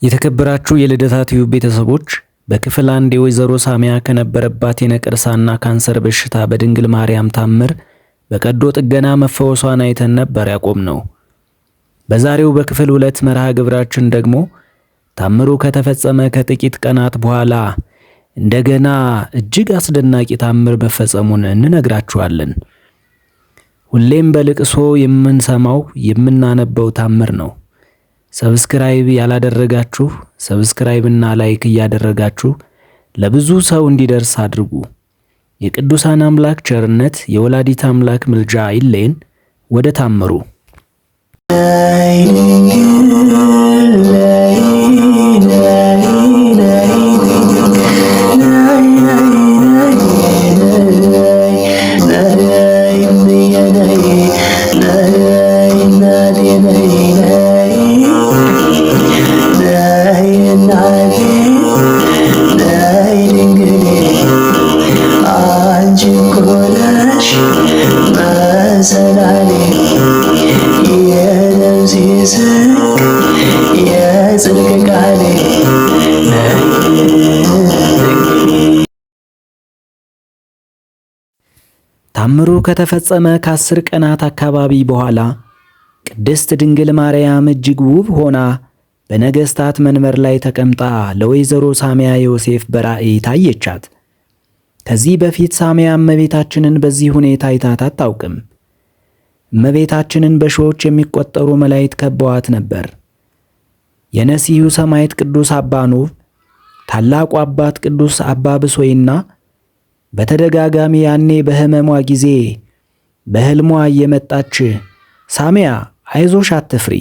የተከበራችሁ የልደታ ቲዩብ ቤተሰቦች፣ በክፍል አንድ የወይዘሮ ሳሚያ ከነበረባት የነቀርሳና ካንሰር በሽታ በድንግል ማርያም ታምር በቀዶ ጥገና መፈወሷን አይተን ነበር ያቆምነው። በዛሬው በክፍል ሁለት መርሃ ግብራችን ደግሞ ታምሩ ከተፈጸመ ከጥቂት ቀናት በኋላ እንደገና እጅግ አስደናቂ ታምር መፈጸሙን እንነግራችኋለን። ሁሌም በልቅሶ የምንሰማው የምናነበው ታምር ነው። Subscribe ያላደረጋችሁ subscribe እና like እያደረጋችሁ ለብዙ ሰው እንዲደርስ አድርጉ። የቅዱሳን አምላክ ቸርነት የወላዲት አምላክ ምልጃ አይለየን። ወደ ታምሩ። ታምሩ ከተፈጸመ ከ10 ቀናት አካባቢ በኋላ ቅድስት ድንግል ማርያም እጅግ ውብ ሆና በነገሥታት መንበር ላይ ተቀምጣ ለወይዘሮ ሳሚያ ዮሴፍ በራእይ ታየቻት። ከዚህ በፊት ሳሚያ እመቤታችንን በዚህ ሁኔታ አይታት አታውቅም። እመቤታችንን በሺዎች የሚቆጠሩ መላእክት ከበዋት ነበር። የነሲሁ ሰማዕት ቅዱስ አባ ኖብ፣ ታላቁ አባት ቅዱስ አባ ብሶይና በተደጋጋሚ ያኔ በሕመሟ ጊዜ በሕልሟ እየመጣች "ሳሚያ፣ አይዞሽ፣ አትፍሪ፣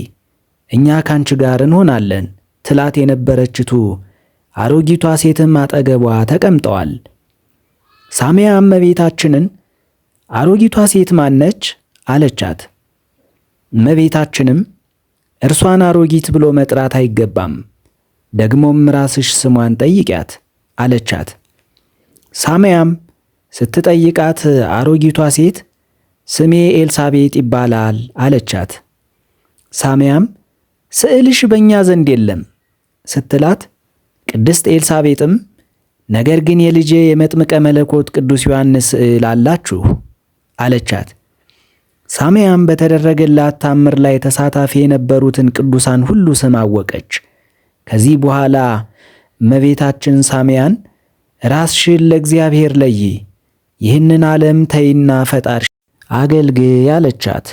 እኛ ካንቺ ጋር እንሆናለን" ትላት የነበረችቱ አሮጊቷ ሴትም አጠገቧ ተቀምጠዋል። ሳሚያ እመቤታችንን "አሮጊቷ ሴት ማነች?" አለቻት። እመቤታችንም "እርሷን አሮጊት ብሎ መጥራት አይገባም፣ ደግሞም ራስሽ ስሟን ጠይቂያት" አለቻት። ሳሚያም ስትጠይቃት አሮጊቷ ሴት "ስሜ ኤልሳቤጥ ይባላል" አለቻት። ሳሚያም "ስዕልሽ በእኛ ዘንድ የለም" ስትላት፣ ቅድስት ኤልሳቤጥም "ነገር ግን የልጄ የመጥምቀ መለኮት ቅዱስ ዮሐንስ ስዕል አላችሁ" አለቻት። ሳሚያም በተደረገላት ታምር ላይ ተሳታፊ የነበሩትን ቅዱሳን ሁሉ ስም አወቀች። ከዚህ በኋላ እመቤታችን ሳሚያን "ራስሽን ለእግዚአብሔር ለይ፣ ይህንን ዓለም ተይና ፈጣሪ አገልግይ" አለቻት።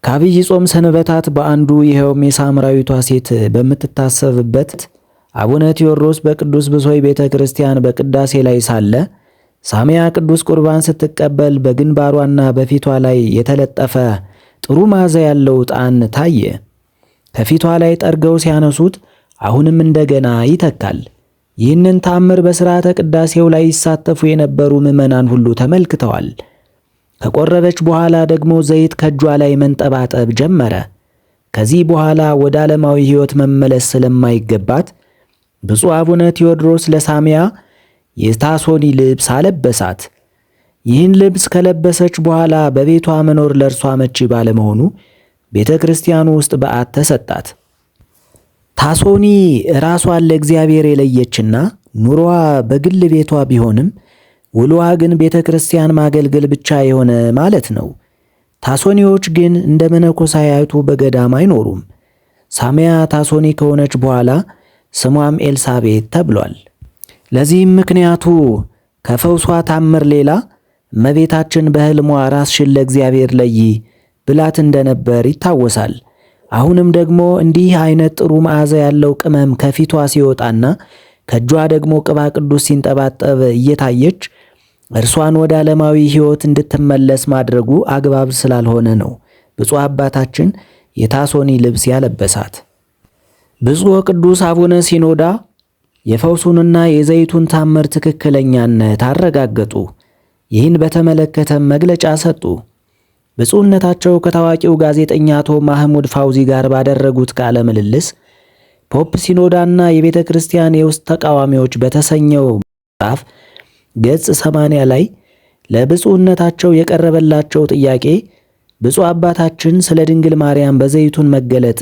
ከአብይ ጾም ሰንበታት በአንዱ፣ ይኸውም የሳምራዊቷ ሴት በምትታሰብበት፣ አቡነ ቴዎድሮስ በቅዱስ ብሶይ ቤተ ክርስቲያን በቅዳሴ ላይ ሳለ ሳሚያ ቅዱስ ቁርባን ስትቀበል በግንባሯና በፊቷ ላይ የተለጠፈ ጥሩ መዓዛ ያለው ዕጣን ታየ። ከፊቷ ላይ ጠርገው ሲያነሱት አሁንም እንደገና ይተካል። ይህንን ታምር በሥርዓተ ቅዳሴው ላይ ይሳተፉ የነበሩ ምዕመናን ሁሉ ተመልክተዋል። ከቆረበች በኋላ ደግሞ ዘይት ከእጇ ላይ መንጠባጠብ ጀመረ። ከዚህ በኋላ ወደ ዓለማዊ ሕይወት መመለስ ስለማይገባት ብፁዕ አቡነ ቴዎድሮስ ለሳሚያ የታሶኒ ልብስ አለበሳት። ይህን ልብስ ከለበሰች በኋላ በቤቷ መኖር ለእርሷ አመቺ ባለመሆኑ ቤተ ክርስቲያኑ ውስጥ በዓት ተሰጣት። ታሶኒ ራሷን ለእግዚአብሔር የለየችና ኑሮዋ በግል ቤቷ ቢሆንም ውሎዋ ግን ቤተ ክርስቲያን ማገልገል ብቻ የሆነ ማለት ነው። ታሶኒዎች ግን እንደ መነኮሳያቱ በገዳም አይኖሩም። ሳሚያ ታሶኒ ከሆነች በኋላ ስሟም ኤልሳቤት ተብሏል። ለዚህም ምክንያቱ ከፈውሷ ታምር ሌላ እመቤታችን በሕልሟ "ራስሽን ለእግዚአብሔር ለይ" ብላት እንደነበር ይታወሳል። አሁንም ደግሞ እንዲህ አይነት ጥሩ መዓዛ ያለው ቅመም ከፊቷ ሲወጣና ከእጇ ደግሞ ቅባ ቅዱስ ሲንጠባጠብ እየታየች እርሷን ወደ ዓለማዊ ሕይወት እንድትመለስ ማድረጉ አግባብ ስላልሆነ ነው ብፁዕ አባታችን የታሶኒ ልብስ ያለበሳት። ብፁዕ ቅዱስ አቡነ ሲኖዳ የፈውሱንና የዘይቱን ታምር ትክክለኛነት አረጋገጡ። ይህን በተመለከተ መግለጫ ሰጡ። ብፁዕነታቸው ከታዋቂው ጋዜጠኛ አቶ ማህሙድ ፋውዚ ጋር ባደረጉት ቃለ ምልልስ ፖፕ ሲኖዳና የቤተ ክርስቲያን የውስጥ ተቃዋሚዎች በተሰኘው መጽሐፍ ገጽ 80 ላይ ለብፁዕነታቸው የቀረበላቸው ጥያቄ፣ ብፁዕ አባታችን ስለ ድንግል ማርያም በዘይቱን መገለጥ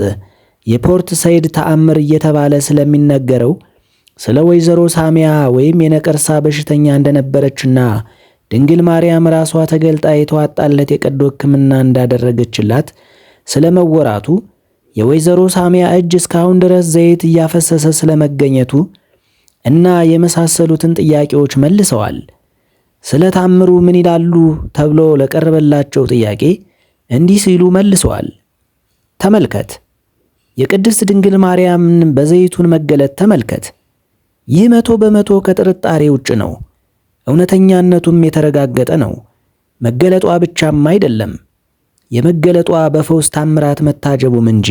የፖርት ሰይድ ተአምር እየተባለ ስለሚነገረው ስለ ወይዘሮ ሳሚያ ወይም የነቀርሳ በሽተኛ እንደነበረችና ድንግል ማርያም ራሷ ተገልጣ የተዋጣለት የቀዶ ሕክምና እንዳደረገችላት ስለመወራቱ፣ የወይዘሮ ሳሚያ እጅ እስካሁን ድረስ ዘይት እያፈሰሰ ስለመገኘቱ እና የመሳሰሉትን ጥያቄዎች መልሰዋል። ስለ ታምሩ ምን ይላሉ ተብሎ ለቀረበላቸው ጥያቄ እንዲህ ሲሉ መልሰዋል። ተመልከት፣ የቅድስት ድንግል ማርያምን በዘይቱን መገለጥ ተመልከት። ይህ 100% ከጥርጣሬ ውጭ ነው። እውነተኛነቱም የተረጋገጠ ነው። መገለጧ ብቻም አይደለም፣ የመገለጧ በፈውስ ታምራት መታጀቡም እንጂ።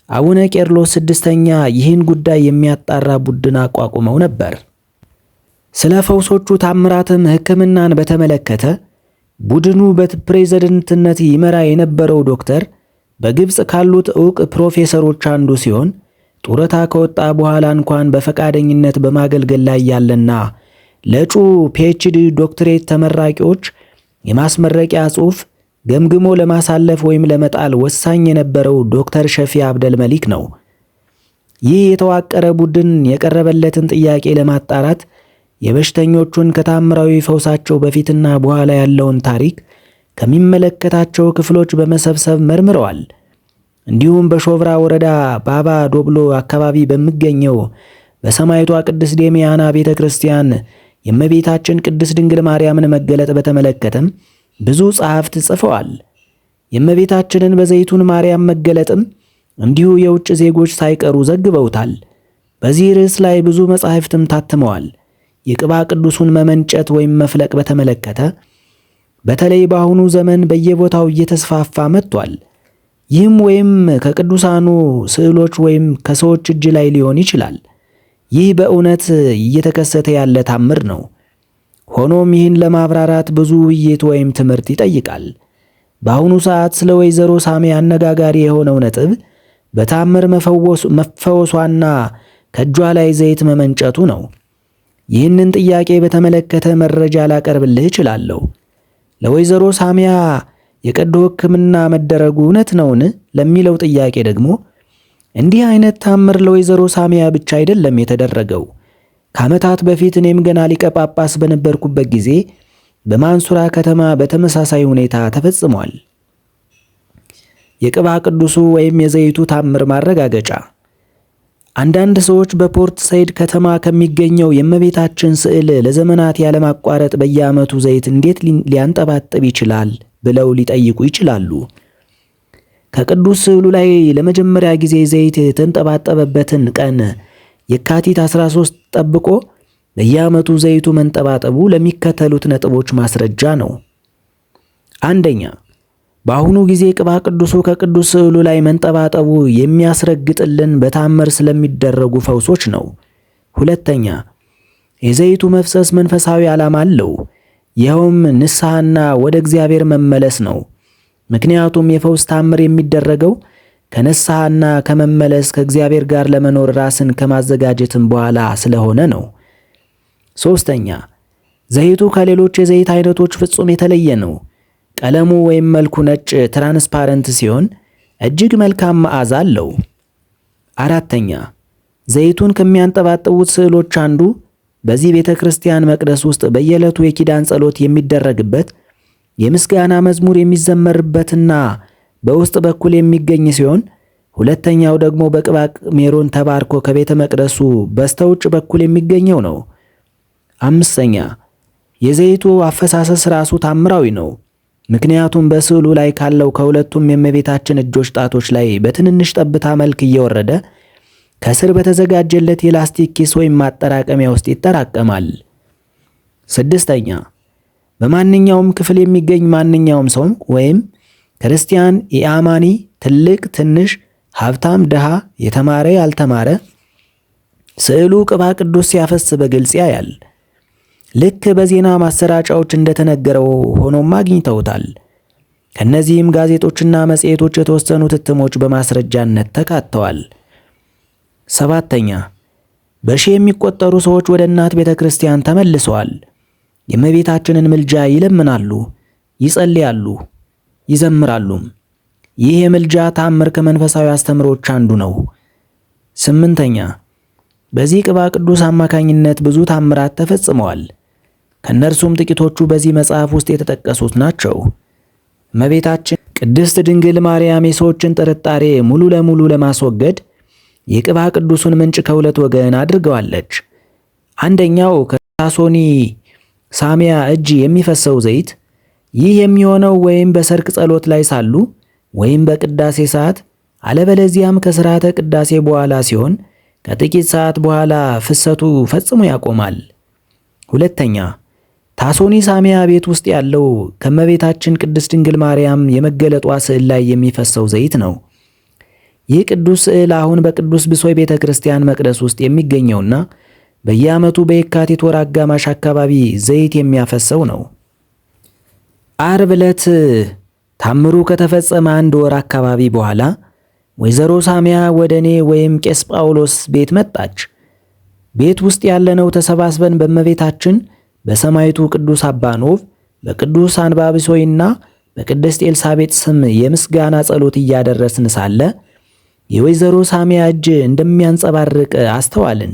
አቡነ ቄርሎስ ስድስተኛ ይህን ጉዳይ የሚያጣራ ቡድን አቋቁመው ነበር። ስለ ፈውሶቹ ታምራትም ሕክምናን በተመለከተ ቡድኑ በፕሬዝደንትነት ይመራ የነበረው ዶክተር በግብፅ ካሉት ዕውቅ ፕሮፌሰሮች አንዱ ሲሆን ጡረታ ከወጣ በኋላ እንኳን በፈቃደኝነት በማገልገል ላይ ያለና ለእጩ PhD ዶክትሬት ተመራቂዎች የማስመረቂያ ጽሑፍ ገምግሞ ለማሳለፍ ወይም ለመጣል ወሳኝ የነበረው ዶክተር ሸፊ አብደል መሊክ ነው። ይህ የተዋቀረ ቡድን የቀረበለትን ጥያቄ ለማጣራት የበሽተኞቹን ከታምራዊ ፈውሳቸው በፊትና በኋላ ያለውን ታሪክ ከሚመለከታቸው ክፍሎች በመሰብሰብ መርምረዋል። እንዲሁም በሾብራ ወረዳ ባባ ዶብሎ አካባቢ በሚገኘው በሰማይቷ ቅድስት ዴሚያና ቤተ ክርስቲያን የእመቤታችን ቅድስት ድንግል ማርያምን መገለጥ በተመለከተም ብዙ ጸሐፍት ጽፈዋል። የእመቤታችንን በዘይቱን ማርያም መገለጥም እንዲሁ የውጭ ዜጎች ሳይቀሩ ዘግበውታል። በዚህ ርዕስ ላይ ብዙ መጻሕፍትም ታትመዋል። የቅባ ቅዱሱን መመንጨት ወይም መፍለቅ በተመለከተ በተለይ በአሁኑ ዘመን በየቦታው እየተስፋፋ መጥቷል። ይህም ወይም ከቅዱሳኑ ስዕሎች ወይም ከሰዎች እጅ ላይ ሊሆን ይችላል። ይህ በእውነት እየተከሰተ ያለ ታምር ነው። ሆኖም ይህን ለማብራራት ብዙ ውይይት ወይም ትምህርት ይጠይቃል። በአሁኑ ሰዓት ስለ ወይዘሮ ሳሚ አነጋጋሪ የሆነው ነጥብ በታምር መፈወሷና ከእጇ ላይ ዘይት መመንጨቱ ነው። ይህንን ጥያቄ በተመለከተ መረጃ ላቀርብልህ እችላለሁ። ለወይዘሮ ሳሚያ የቀዶ ሕክምና መደረጉ እውነት ነውን ለሚለው ጥያቄ ደግሞ እንዲህ አይነት ታምር ለወይዘሮ ሳሚያ ብቻ አይደለም የተደረገው። ከዓመታት በፊት እኔም ገና ሊቀ ጳጳስ በነበርኩበት ጊዜ በማንሱራ ከተማ በተመሳሳይ ሁኔታ ተፈጽሟል። የቅባ ቅዱሱ ወይም የዘይቱ ታምር ማረጋገጫ። አንዳንድ ሰዎች በፖርት ሰይድ ከተማ ከሚገኘው የእመቤታችን ስዕል ለዘመናት ያለማቋረጥ በየዓመቱ ዘይት እንዴት ሊያንጠባጥብ ይችላል ብለው ሊጠይቁ ይችላሉ። ከቅዱስ ስዕሉ ላይ ለመጀመሪያ ጊዜ ዘይት የተንጠባጠበበትን ቀን የካቲት 13 ጠብቆ በየዓመቱ ዘይቱ መንጠባጠቡ ለሚከተሉት ነጥቦች ማስረጃ ነው። አንደኛ፣ በአሁኑ ጊዜ ቅባ ቅዱሱ ከቅዱስ ስዕሉ ላይ መንጠባጠቡ የሚያስረግጥልን በታምር ስለሚደረጉ ፈውሶች ነው። ሁለተኛ፣ የዘይቱ መፍሰስ መንፈሳዊ ዓላማ አለው። ይኸውም ንስሐና ወደ እግዚአብሔር መመለስ ነው። ምክንያቱም የፈውስ ታምር የሚደረገው ከንስሐና ከመመለስ ከእግዚአብሔር ጋር ለመኖር ራስን ከማዘጋጀትም በኋላ ስለሆነ ነው። ሶስተኛ፣ ዘይቱ ከሌሎች የዘይት አይነቶች ፍጹም የተለየ ነው። ቀለሙ ወይም መልኩ ነጭ transparent ሲሆን እጅግ መልካም መዓዛ አለው። አራተኛ፣ ዘይቱን ከሚያንጠባጥቡት ስዕሎች አንዱ በዚህ ቤተ ክርስቲያን መቅደስ ውስጥ በየዕለቱ የኪዳን ጸሎት የሚደረግበት የምስጋና መዝሙር የሚዘመርበትና በውስጥ በኩል የሚገኝ ሲሆን ሁለተኛው ደግሞ በቅባ ሜሮን ተባርኮ ከቤተ መቅደሱ በስተውጭ በኩል የሚገኘው ነው። አምስተኛ፣ የዘይቱ አፈሳሰስ ራሱ ታምራዊ ነው። ምክንያቱም በስዕሉ ላይ ካለው ከሁለቱም የእመቤታችን እጆች ጣቶች ላይ በትንንሽ ጠብታ መልክ እየወረደ ከስር በተዘጋጀለት የላስቲክ ኪስ ወይም ማጠራቀሚያ ውስጥ ይጠራቀማል። ስድስተኛ፣ በማንኛውም ክፍል የሚገኝ ማንኛውም ሰው ወይም ክርስቲያን፣ ኢአማኒ፣ ትልቅ፣ ትንሽ፣ ሀብታም፣ ድሃ፣ የተማረ፣ ያልተማረ ስዕሉ ቅባ ቅዱስ ሲያፈስ በግልጽ ያያል። ልክ በዜና ማሰራጫዎች እንደተነገረው ሆኖም አግኝተውታል። ከነዚህም ጋዜጦችና መጽሔቶች የተወሰኑት እትሞች በማስረጃነት ተካተዋል። ሰባተኛ፣ በሺህ የሚቆጠሩ ሰዎች ወደ እናት ቤተ ክርስቲያን ተመልሰዋል። የእመቤታችንን ምልጃ ይለምናሉ፣ ይጸልያሉ፣ ይዘምራሉም። ይህ የምልጃ ታምር ከመንፈሳዊ አስተምሮች አንዱ ነው። ስምንተኛ፣ በዚህ ቅባ ቅዱስ አማካኝነት ብዙ ታምራት ተፈጽመዋል። ከእነርሱም ጥቂቶቹ በዚህ መጽሐፍ ውስጥ የተጠቀሱት ናቸው። እመቤታችን ቅድስት ድንግል ማርያም የሰዎችን ጥርጣሬ ሙሉ ለሙሉ ለማስወገድ የቅባ ቅዱሱን ምንጭ ከሁለት ወገን አድርገዋለች። አንደኛው ከሳሶኒ ሳሚያ እጅ የሚፈሰው ዘይት። ይህ የሚሆነው ወይም በሰርክ ጸሎት ላይ ሳሉ ወይም በቅዳሴ ሰዓት፣ አለበለዚያም ከሥርዓተ ቅዳሴ በኋላ ሲሆን ከጥቂት ሰዓት በኋላ ፍሰቱ ፈጽሞ ያቆማል። ሁለተኛ፣ ታሶኒ ሳሚያ ቤት ውስጥ ያለው ከመቤታችን ቅድስት ድንግል ማርያም የመገለጧ ስዕል ላይ የሚፈሰው ዘይት ነው። ይህ ቅዱስ ስዕል አሁን በቅዱስ ብሶይ ቤተ ክርስቲያን መቅደስ ውስጥ የሚገኘውና በየዓመቱ በየካቲት ወር አጋማሽ አካባቢ ዘይት የሚያፈሰው ነው። አርብ ዕለት ታምሩ ከተፈጸመ አንድ ወር አካባቢ በኋላ ወይዘሮ ሳሚያ ወደ እኔ ወይም ቄስ ጳውሎስ ቤት መጣች። ቤት ውስጥ ያለነው ተሰባስበን በእመቤታችን በሰማይቱ ቅዱስ አባኖብ በቅዱስ አንባቢሶይና በቅድስት ኤልሳቤጥ ስም የምስጋና ጸሎት እያደረስን ሳለ የወይዘሮ ሳሚያ እጅ እንደሚያንጸባርቅ አስተዋልን።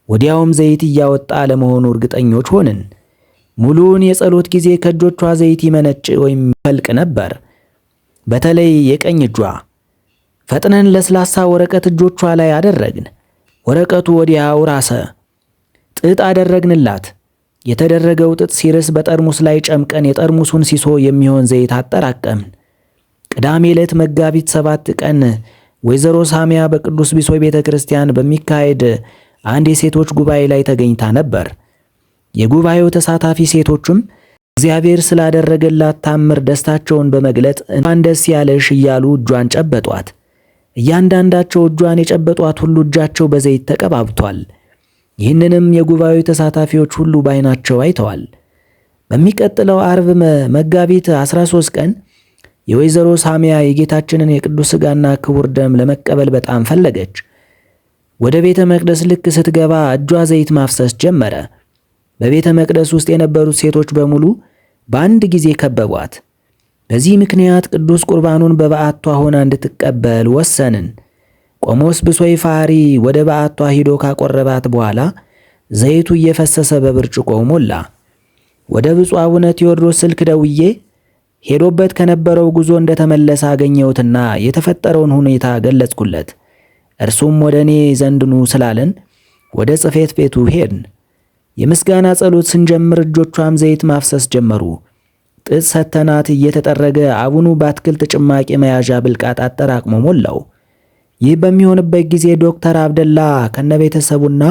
ወዲያውም ዘይት እያወጣ ለመሆኑ እርግጠኞች ሆንን። ሙሉውን የጸሎት ጊዜ ከእጆቿ ዘይት ይመነጭ ወይም ይፈልቅ ነበር። በተለይ የቀኝ እጇ። ፈጥነን ለስላሳ ወረቀት እጆቿ ላይ አደረግን። ወረቀቱ ወዲያው ራሰ። ጥጥ አደረግንላት። የተደረገው ጥጥ ሲርስ በጠርሙስ ላይ ጨምቀን የጠርሙሱን ሲሶ የሚሆን ዘይት አጠራቀምን። ቅዳሜ ዕለት መጋቢት 7 ቀን ወይዘሮ ሳሚያ በቅዱስ ቢሶይ ቤተ ክርስቲያን በሚካሄድ አንድ የሴቶች ጉባኤ ላይ ተገኝታ ነበር። የጉባኤው ተሳታፊ ሴቶችም እግዚአብሔር ስላደረገላት ታምር ደስታቸውን በመግለጥ እንኳን ደስ ያለሽ እያሉ እጇን ጨበጧት። እያንዳንዳቸው እጇን የጨበጧት ሁሉ እጃቸው በዘይት ተቀባብቷል። ይህንንም የጉባኤው ተሳታፊዎች ሁሉ ባይናቸው አይተዋል። በሚቀጥለው አርብ መጋቢት 13 ቀን የወይዘሮ ሳሚያ የጌታችንን የቅዱስ ሥጋና ክቡር ደም ለመቀበል በጣም ፈለገች። ወደ ቤተ መቅደስ ልክ ስትገባ እጇ ዘይት ማፍሰስ ጀመረ። በቤተ መቅደስ ውስጥ የነበሩት ሴቶች በሙሉ በአንድ ጊዜ ከበቧት። በዚህ ምክንያት ቅዱስ ቁርባኑን በበዓቷ ሆና እንድትቀበል ወሰንን። ቆሞስ ብሶይ ፋሪ ወደ በዓቷ ሂዶ ካቆረባት በኋላ ዘይቱ እየፈሰሰ በብርጭቆው ሞላ። ወደ ብፁዕ አቡነ ቴዎድሮስ ስልክ ደውዬ ሄዶበት ከነበረው ጉዞ እንደተመለሰ አገኘሁትና የተፈጠረውን ሁኔታ ገለጽኩለት። እርሱም ወደ እኔ ዘንድ ኑ ስላለን ወደ ጽሕፈት ቤቱ ሄድን። የምስጋና ጸሎት ስንጀምር እጆቿም ዘይት ማፍሰስ ጀመሩ። ጥጥ ሰተናት እየተጠረገ አቡኑ በአትክልት ጭማቂ መያዣ ብልቃጥ አጠራቅሞ ሞላው። ይህ በሚሆንበት ጊዜ ዶክተር አብደላ ከነቤተሰቡና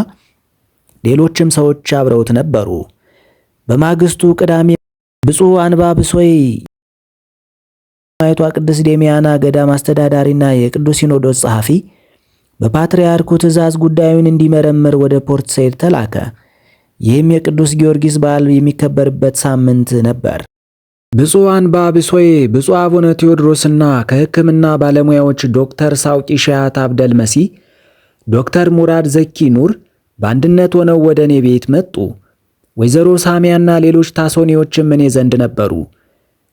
ሌሎችም ሰዎች አብረውት ነበሩ። በማግስቱ ቅዳሜ ብፁዕ አንባ ብሶይ ማየቷ ቅድስት ዴሚያና ገዳም አስተዳዳሪና የቅዱስ ሲኖዶስ ጸሐፊ በፓትርያርኩ ትእዛዝ ጉዳዩን እንዲመረምር ወደ ፖርት ሰይድ ተላከ። ይህም የቅዱስ ጊዮርጊስ በዓል የሚከበርበት ሳምንት ነበር። ብፁዕ አንባ ብሶይ፣ ብፁዕ አቡነ ቴዎድሮስና ከሕክምና ባለሙያዎች ዶክተር ሳውቂ ሻያት አብደል መሲ፣ ዶክተር ሙራድ ዘኪ ኑር በአንድነት ሆነው ወደ እኔ ቤት መጡ። ወይዘሮ ሳሚያና ሌሎች ታሶኒዎችም እኔ ዘንድ ነበሩ።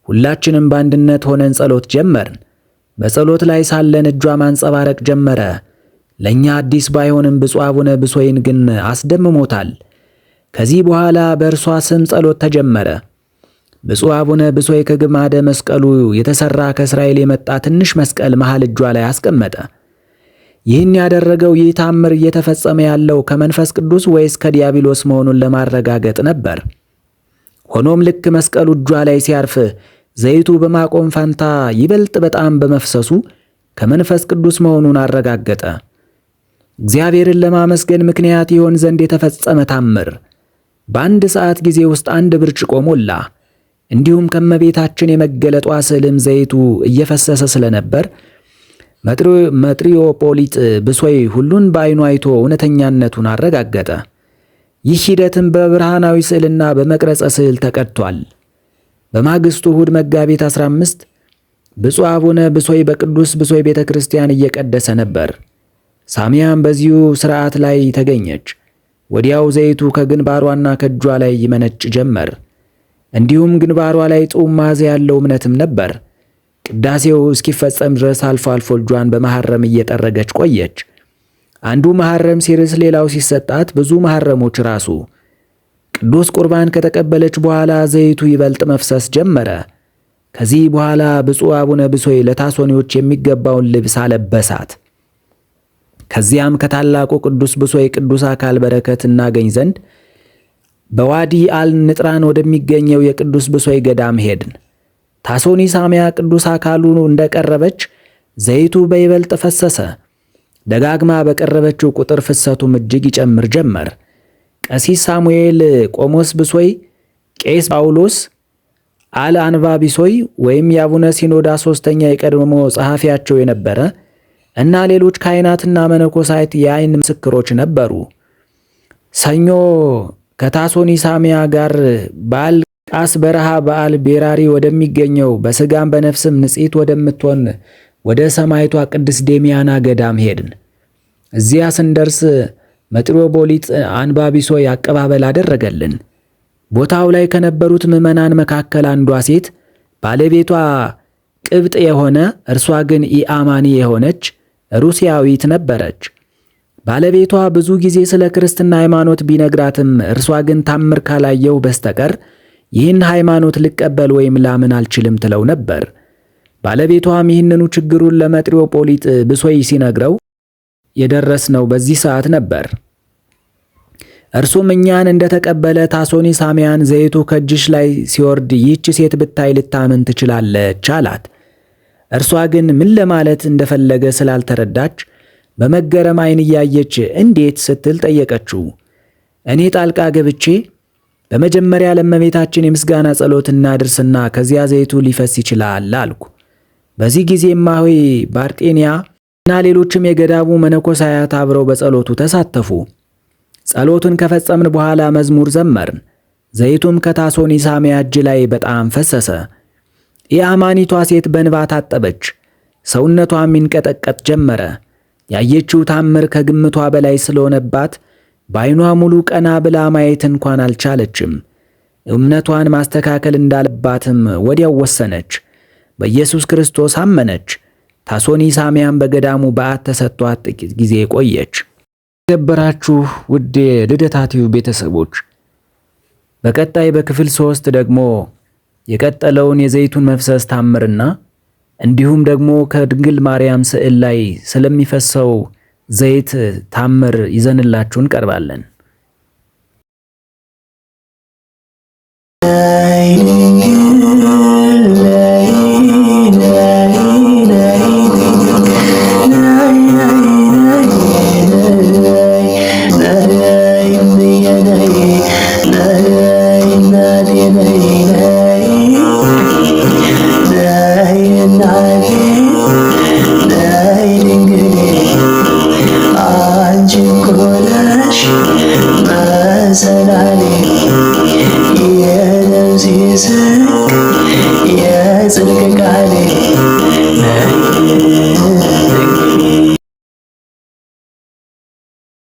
ሁላችንም በአንድነት ሆነን ጸሎት ጀመርን። በጸሎት ላይ ሳለን እጇ ማንጸባረቅ ጀመረ። ለእኛ አዲስ ባይሆንም ብፁዕ አቡነ ብሶይን ግን አስደምሞታል። ከዚህ በኋላ በእርሷ ስም ጸሎት ተጀመረ። ብፁዕ አቡነ ብሶይ ከግማደ መስቀሉ የተሰራ ከእስራኤል የመጣ ትንሽ መስቀል መሃል እጇ ላይ አስቀመጠ። ይህን ያደረገው ይህ ታምር እየተፈጸመ ያለው ከመንፈስ ቅዱስ ወይስ ከዲያብሎስ መሆኑን ለማረጋገጥ ነበር። ሆኖም ልክ መስቀሉ እጇ ላይ ሲያርፍ ዘይቱ በማቆም ፋንታ ይበልጥ በጣም በመፍሰሱ ከመንፈስ ቅዱስ መሆኑን አረጋገጠ። እግዚአብሔርን ለማመስገን ምክንያት ይሆን ዘንድ የተፈጸመ ታምር በአንድ ሰዓት ጊዜ ውስጥ አንድ ብርጭቆ ሞላ። እንዲሁም ከመቤታችን የመገለጧ ስዕልም ዘይቱ እየፈሰሰ ስለነበር መጥሪዮጶሊጥ ብሶይ ሁሉን በዓይኑ አይቶ እውነተኛነቱን አረጋገጠ። ይህ ሂደትም በብርሃናዊ ስዕልና በመቅረጸ ስዕል ተቀድቷል። በማግስቱ እሁድ መጋቢት 15 ብፁዕ አቡነ ብሶይ በቅዱስ ብሶይ ቤተ ክርስቲያን እየቀደሰ ነበር። ሳሚያም በዚሁ ሥርዓት ላይ ተገኘች። ወዲያው ዘይቱ ከግንባሯና ከእጇ ላይ ይመነጭ ጀመር። እንዲሁም ግንባሯ ላይ ጡም መዓዛ ያለው እምነትም ነበር። ቅዳሴው እስኪፈጸም ድረስ አልፎ አልፎ እጇን በመሐረም እየጠረገች ቆየች። አንዱ መሐረም ሲርስ ሌላው ሲሰጣት ብዙ መሐረሞች ራሱ። ቅዱስ ቁርባን ከተቀበለች በኋላ ዘይቱ ይበልጥ መፍሰስ ጀመረ። ከዚህ በኋላ ብፁዕ አቡነ ብሶይ ለታሶኒዎች የሚገባውን ልብስ አለበሳት። ከዚያም ከታላቁ ቅዱስ ብሶይ ቅዱስ አካል በረከት እናገኝ ዘንድ በዋዲ አል ንጥራን ወደሚገኘው የቅዱስ ብሶይ ገዳም ሄድን። ታሶኒ ሳሚያ ቅዱስ አካሉ እንደቀረበች ዘይቱ በይበልጥ ፈሰሰ። ደጋግማ በቀረበችው ቁጥር ፍሰቱም እጅግ ይጨምር ጀመር። ቀሲስ ሳሙኤል፣ ቆሞስ ብሶይ፣ ቄስ ጳውሎስ አል አንባ ቢሶይ ወይም የአቡነ ሲኖዳ ሶስተኛ የቀድሞ ጸሐፊያቸው የነበረ እና ሌሎች ካህናትና መነኮሳት የአይን ምስክሮች ነበሩ። ሰኞ ከታሶኒ ሳሚያ ጋር ባል ቃስ በረሃ በዓል ቤራሪ ወደሚገኘው በስጋም በነፍስም ንጽሕት ወደምትሆን ወደ ሰማይቷ ቅድስት ዴሚያና ገዳም ሄድን። እዚያ ስንደርስ መጥሮቦሊጥ አንባቢሶይ አቀባበል አደረገልን። ቦታው ላይ ከነበሩት ምዕመናን መካከል አንዷ ሴት ባለቤቷ ቅብጥ የሆነ እርሷ ግን ኢአማኒ የሆነች ሩሲያዊት ነበረች። ባለቤቷ ብዙ ጊዜ ስለ ክርስትና ሃይማኖት ቢነግራትም እርሷ ግን ታምር ካላየው በስተቀር ይህን ሃይማኖት ልቀበል ወይም ላምን አልችልም ትለው ነበር። ባለቤቷም ይህንኑ ችግሩን ለመጥሮጶሊጥ ብሶይ ሲነግረው የደረስነው በዚህ ሰዓት ነበር። እርሱም እኛን እንደተቀበለ ታሶኒ ሳሚያን ዘይቱ ከእጅሽ ላይ ሲወርድ ይህች ሴት ብታይ ልታምን ትችላለች አላት። እርሷ ግን ምን ለማለት እንደፈለገ ስላልተረዳች በመገረም ዓይን እያየች እንዴት ስትል ጠየቀችው። እኔ ጣልቃ ገብቼ በመጀመሪያ ለእመቤታችን የምስጋና ጸሎት እናድርስና ከዚያ ዘይቱ ሊፈስ ይችላል አልኩ። በዚህ ጊዜ እማሆይ ባርጤንያ እና ሌሎችም የገዳሙ መነኮሳያት አብረው በጸሎቱ ተሳተፉ። ጸሎቱን ከፈጸምን በኋላ መዝሙር ዘመርን። ዘይቱም ከታሶኒ ሳሚያ እጅ ላይ በጣም ፈሰሰ። የአማኒቷ ሴት በእንባ ታጠበች፣ ሰውነቷም ይንቀጠቀጥ ጀመረ። ያየችው ታምር ከግምቷ በላይ ስለሆነባት በዓይኗ ሙሉ ቀና ብላ ማየት እንኳን አልቻለችም። እምነቷን ማስተካከል እንዳለባትም ወዲያው ወሰነች። በኢየሱስ ክርስቶስ አመነች። ታሶኒ ሳሚያም በገዳሙ በዓት ተሰጥቷት ጥቂት ጊዜ ቆየች። የተከበራችሁ ውድ ልደታ ቲዩብ ቤተሰቦች፣ በቀጣይ በክፍል 3 ደግሞ የቀጠለውን የዘይቱን መፍሰስ ታምርና እንዲሁም ደግሞ ከድንግል ማርያም ስዕል ላይ ስለሚፈሰው ዘይት ታምር ይዘንላችሁ እንቀርባለን። የጽድቅ ቃሌ ነይ።